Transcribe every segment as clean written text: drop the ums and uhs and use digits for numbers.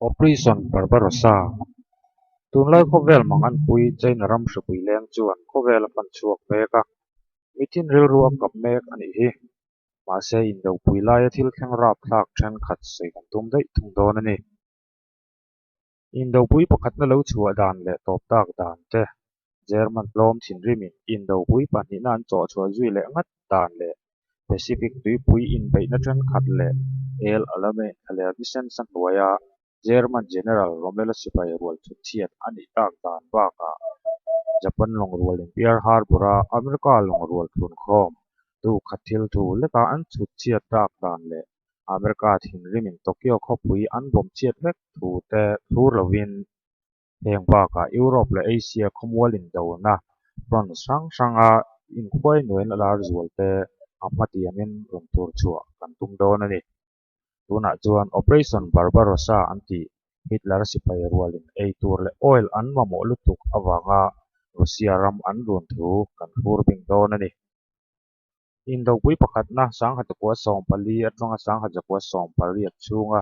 Operation Barbarossa, Tunlai khawvel mang anpui China ram hripui leng chuan khawvel a pan chhuak mek a, mitin rilru a kap mek a nih hi. Mahse indopui laia thil thleng rapthlak thenkhat sawi kan tum daih thung dawn a ni. Indopui pakhatna lo chhuah dan leh tawp tak dan te, German tlawm thinrimin indopui pahnihna an chawh chhuah zui leh ngat dan leh Pacific tuipui inbeihna thenkhat leh El Alamein thlaler nisen sa hnuaia German General Rommel-a sipai rual chhutchhiat a nih tak dan bakah Japan lawngrualin Pearl Harbor-a America lawngrual thlunkhawm tu khat thil thu leka an chhutchhiat tak dan leh America thinrimin Tokyo khawpui an bawmchhiat vek thu te thlur lovin heng bakah Europe leh Asia khawmual indona front hrang hranga inkhuainuaina lar zual te a hmatiamin rawn tur chhuah kan tum dawn a ni. Tunah chuan Operation Barbarossa an tih Hitler sipai rualin ei tur leh oil an mamawh lutuk avanga Russia ram an run thu kan thlur bing dawn a ni. Indopui pakhatna sanghatakua sawmpali atanga sanghatakua sawmpariat chhunga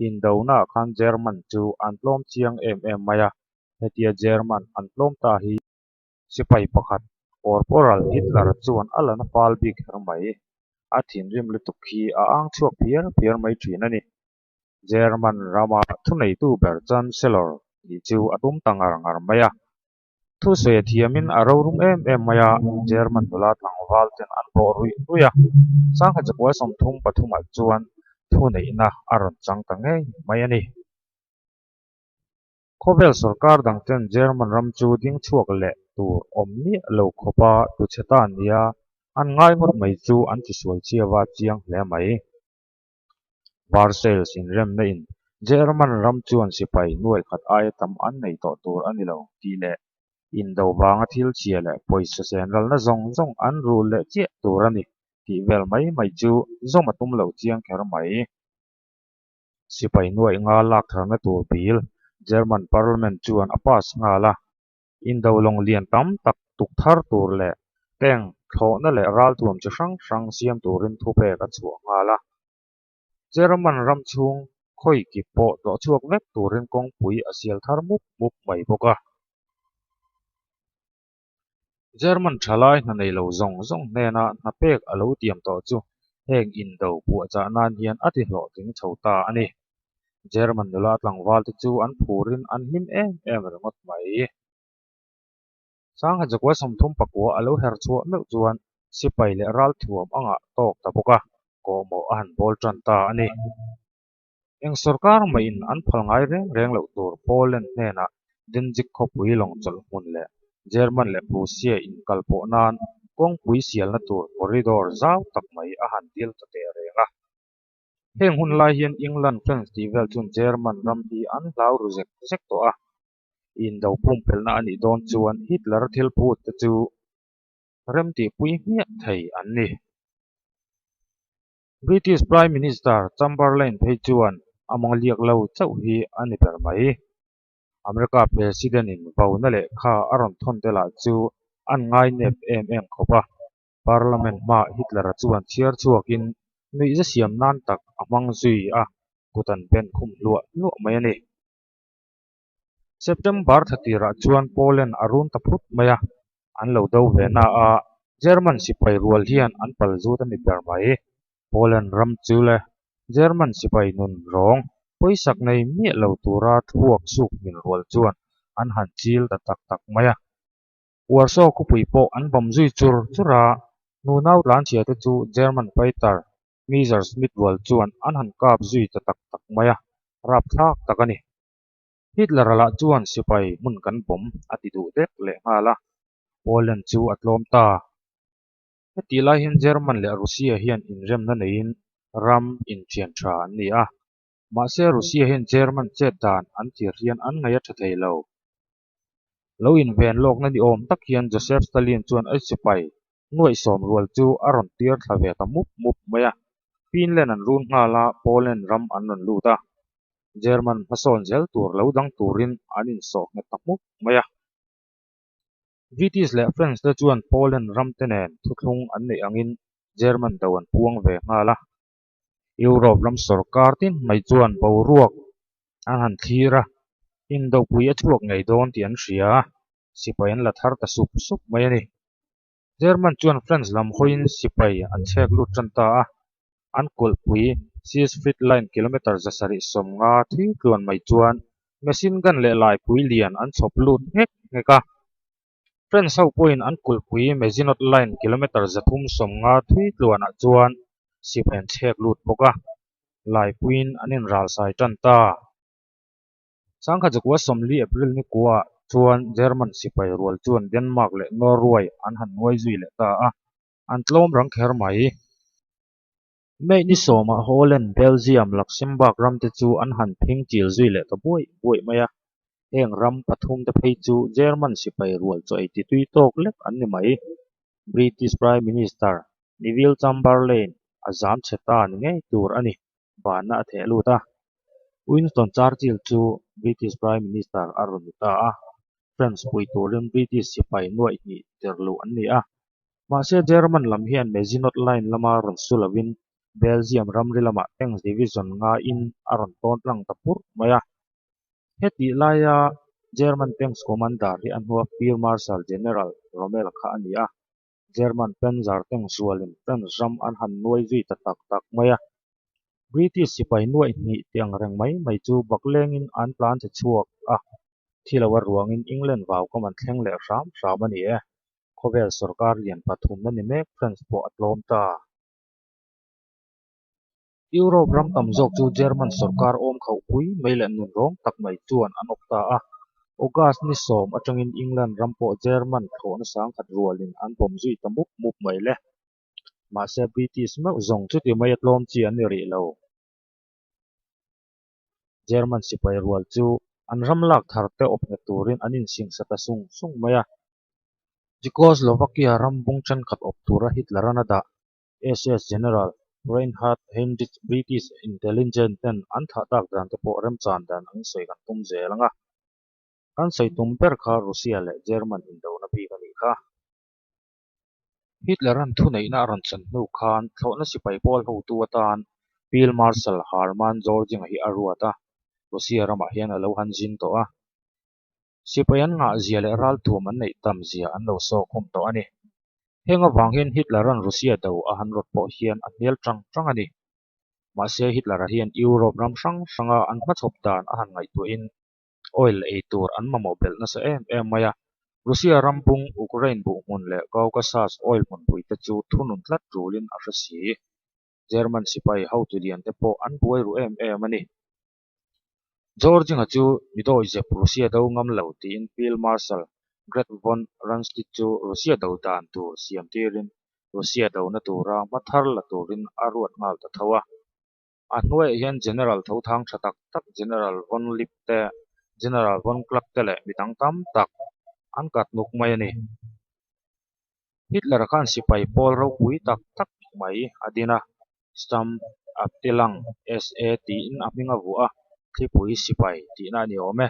indonaah khan German chu an tlawm chiang em em mai a, hetia German an tlawm ta hi sipai pakhat Corporal Hitler chuan a la na fal bik kher mai. A thinrim lutuk hi a ang chhuak phiar phiar mai thin a ni. German rama thuneitu ber Chancellor tih chu a tum ta ngar ngar mai a. Thusawi a thiamin a rorum em em mai a, German nula tlangval ten an bawh ruih ruih a. Sangha chakua 33 ah chuan thuneihna a rawn chang ta ngei mai a ni. Khawvel sawrkar dang ten German ram chu ding chhuak leh tur awm miah lo khawpa tuchhe ta nia an ngai ngawt mai chu an tisual chhiava chiang hle mai. Versailles inremna in German ram chuan sipai nuai khat aia tam an nei tawh tur a ni lo tih leh indo vanga thil chhia leh pawisa sen ralna zawng zawng an rul leh chiah tur a ni tih vel mai mai chu zawm a tum lo chiang kher mai. Sipai nuai nga lak tharna tur bill German Parliament chuan a pass nghal a, indo lawng lian tam tak tuk thar tur leh tank thlawhna leh ralthuam chi hrang hrang siam turin thupek a chhuah nghal a. German ram chhung khawi kip pawh tlawh chhuak vek turin kawngpui a sial thar mup mup mai bawk a. German thalai hna nei lo zawng zawng hnena hna pek a lo tiam tawh chu heng indo puahchah nan hian a ti hlawhtling chho ta a ni. German nula tlangval te chu an phurin an hlim em em ringawt mai. Sangha zakua 39 a lo her chhuah meuh chuan sipai leh ralthuam a ngah tawk ta bawk a, kawhmawh a han bawl tan ta a ni. Eng sawrkar mahin an phal ngai reng reng loh tur Poland hnenah Danzig khawpui lawng chawlh hmun leh German leh Prussia inkal pawh nan kawngpui sialna tur corridor zau tak mai a han dil ta teh reng a. Heng hun lai hian England, France tih vel chuan German ram hi an hlau ru zek zek tawh a. Indo pumpelhna a nih dawn chuan Hitler thil phut te chu remtihpui hmiah thei an ni. British Prime Minister Chamberlain phei chuan a mawng liak lo chauh hi a ni ber mai. America President in vauna lehkha a rawn thawn te lah chu an ngai nep em em khawp a. Parliament hmaah Hitler-a chuan chhiar chhuakin nuihza siam nan tak a hmang zui a, kut an ben khum hluah hluah mai a ni. September thla tirah chuan Poland a run ta phut mai a, an lo do ve na a, German sipai rual hian an pal zut a ni ber mai. Poland ram chu le German sipai nun rawng pawisak nei miah lo tura thluak suk hmin rual chuan an han chil ta tak tak mai a. Warsaw khawpui pawh an bawm zui chur chur a, nunau tlanchhia te chu German fighter Messerschmitt rual chuan an han kap zui ta tak tak mai a, rapthlak tak a ni. Hitler-a lah chuan sipai hmun kan bawm a ti duh dek leh nghal a, Poland chu a tlawm ta. Heti lai hian German leh Russia hian inremna neiin ram inthian tha an ni a. Mahse Russia hian German chet dan an thlir hian an ngaih a tha thei lo. Lo inven lawkna ni awm tak hian Joseph Stalin chuan a sipai nuaih sawm rual chu a rawn tir thla ve ta mup mup mai a. Finland an run nghal a, Poland ram an rawn lut a. German hmasawn zel tur lo dang turin an insawh nghet ta hmuk mai a. British leh French te chuan Poland ram te nen thuthlung an neih angin German do an puang ve nghal a. Europe ram sawrkar tin mai chuan boruak An han thlir a, indopui a chhuak ngei dawn tih an hria a, sipai an la thar ta sup sup mai a ni. German chuan France lam hawiin sipai an chhek lut tan ta a, an kulhpui Siegfried Line kilometre 750 thui tluan mai chuan machine gun leh laipui lian an chhawp lut nghek nghek a. France ho pawhin an kulhpui Maginot Line kilometre 350 thui tluanah chuan sipai an chhek lut bawk a, laipuiin an inralsai tan ta. 1940 April ni kuaah chuan German sipai rual chuan Denmark leh Norway an han nuai zui leh ta a, an tlawm rang kher mai. May ni sawmah Holland, Belgium, Luxembourg ramte chu an han phing chil zui leh ta buaih buaih mai a. Heng ram pathumte phei chu German sipai rual chaw ei titui tawk lek an ni mai. British Prime Minister Neville Chamberlain a zam chhe ta ni ngei tur a ni, banna a theh lut a. Winston Churchill chu British Prime Minister a rawn ni ta a, France pui turin British sipai nuaih hnih tir luh an ni a. Mahse German lam hian Maginot Line lama rawn su lovin Belgium ramri lamah Tanks Division ngaiin a rawn tawn tlang ta purh mai a. Hetih laia German Tanks Commander hi a hnua Field Marshal General Rommel kha a ni a. German Panzer tanks rualin France ram an han nuai zui ta tak tak mai a. British sipai nuaih hnih tih ang reng mai mai chu baklengin an tlan che chhuak a, thi lo a ruangin England vau kam an thleng leh hram hram a ni e. Khawvel sorkar lian pathumna ni mek France pawh a tlawm ta. Europe ram tam zawk chu German sorkar awm khauh pui mai leh nunrawng tak mai chuan an awp ta a. August ni sawm atangin England ram pawh German thlawhna sangkhat rualin an bawm zui ta mup mup mai le. Mahse British meuh zawng chuti mai a tlawm chi an ni rih lo. German sipai rual chu an ram lak thar te awp nghet turin an insingsa ta sung sung mai a. Czechoslovakia ram bung thenkhat awp tura Hitler-an a dah SS General Reinhard Heydrich British Intelligence ten an thah tak dan te pawh remchan dan ang sawi kan tum zel ang a. Kan sawi tum ber kha Russia leh German indona bik a nih kha. Hitler-a'n thuneihna a rawn chan hnu khan thlawhna sipai pawl hotu atan Field Marshal Hermann Göring-a hi a ruat a, Russia ramah hian a lo han zin tawh a. Sipai an ngah zia leh ralthuam an neih tam zia an lo sawk khum tawh a ni. Heng avang hian Hitler-a'n Russia do a han rawt pawh hian a hmel tang tang a ni. Mahse Hitler-a hian Europe ram hrang hranga an hmachhawp dan a han ngaihtuahin oil ei tur an mamawh belh nasa em em mai a. Russia ram bung Ukraine buhhmun leh Caucasus oil hmunpui te chu thunun tlat tulin a hre si. German sipai hotu lian te pawh an buai ru em em a ni. Georging-a chu mi dawihzep Russia do ngam lo tiin Field Marshal Gerd von Rundstedt chu Russia do dan tur siam tirin Russia dona tura hma thar la turin a ruat nghal ta tho a. A hnuaiah hian General tho thang tha tak tak General von Lipp te, General von Kluck te leh mi dang tam tak an kat nuk mai a ni. Hitler-a khan sipai pawl ropui tak tak mai a din a, Sturm Abteilung, SA, tiin a hming a vuah a, thlipui sipai tihna a ni awm e.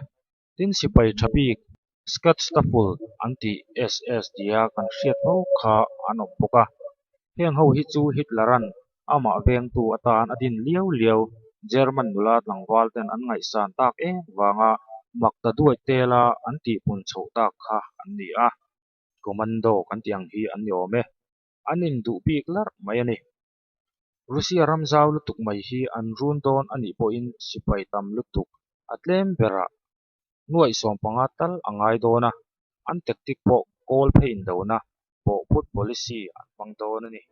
Tin, sipai tha bik Schutzstaffel an tih SS tia kan hriat fo kha an awm bawk a. Heng ho hi chu Hitler-a'n amah vengtu atan a din liau liau German nula tlangval ten an ngaihsan tak em vanga mak ta duai tela an tihpun chhoh tak kha an ni a. Commando kan tih ang hi an ni awm e. An induh bik larh mai a ni. Russia ram zau lutuk mai hi an run dawn a nih pawhin sipai tam lutuk a tlem berah nuaih 15 tal a ngai dawn a, an tactic pawh kawl phei indona, bawhphut policy an hmang dawn a ni.